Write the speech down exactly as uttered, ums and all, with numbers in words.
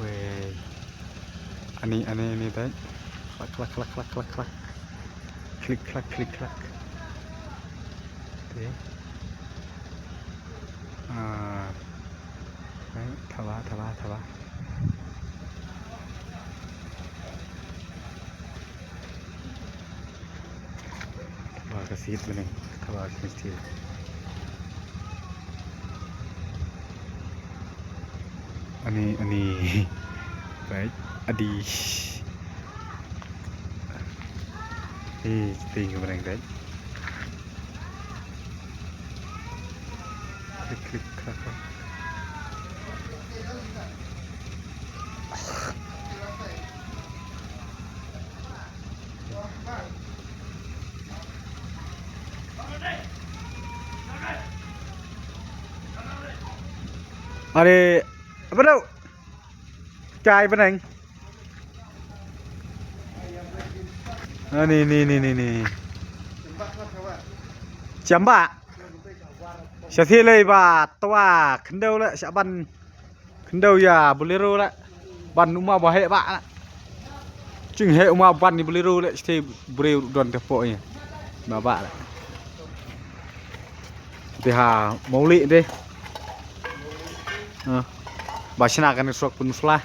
Wei. Ani, ani, ani, tai. Klak, klak, klak, klak, klak, klak. Klik, klak, klik, klak. Te. Ah. Ai, thaba, thaba, thaba. Thaba ka sit bneng, thaba ka sit. Ani, ani. Right, adi. Eh, ting ka bneng, right. Klik, klik, klik, klik. Are, apa tau? Chai bneng. Ah, ni, ni, ni, ni, ni. Chamba. Sha thie lei ba twa khyndew la sha ban. Khyndew ïa Bolero la. Ban uma ba heh ba la. Jing heh uma ban ni Bolero la, sha thie briew don te pok ïa. Ba ba la. Te ha Mawlih te. Ah. Ba shna kane surok Pynursla.